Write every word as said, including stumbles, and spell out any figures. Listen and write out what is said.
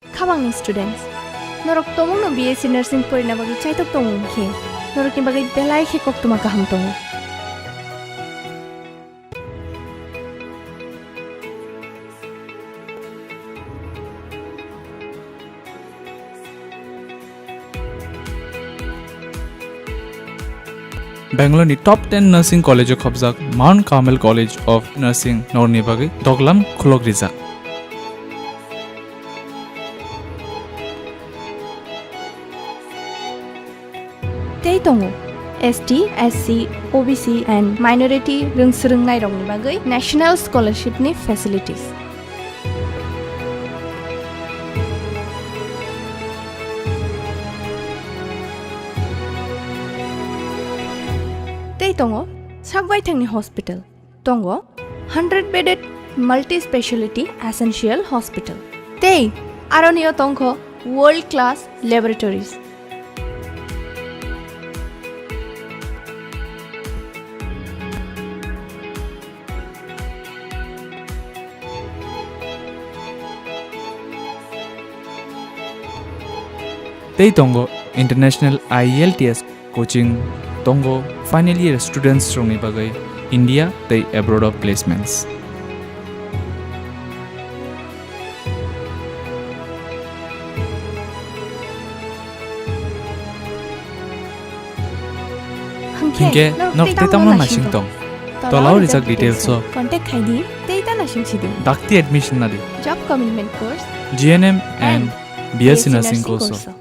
Khabangni students, norok tongmungno B S C nursing porina bagwi chaitok tongo hwnkhe, norokni bagwi belai khe koktwma kaham tongo. Bangalore ni top ten nursing college o khopjak Mount Carmel College of Nursing norni bagwi doglam khulok rijak. Tei tongo S T, S C, O B C and minority rwng swrwngnairokni bagwi national scholarship ni facilities. Tei tongo sakbaithangni hospital. Tongo hundred bedded multi-speciality essential hospital. Tei aronio tongkho world class laboratories. Tei tongo international I E L T S coaching tongo final year students rokni bagwi India tei abroad of placements. Hwnkhe norok tei tamno naising tong? Tolao rijak details o contact khai di tei ta naising si di. Dakti admission na di. Job commitment course, G N M and B S C nursing course o.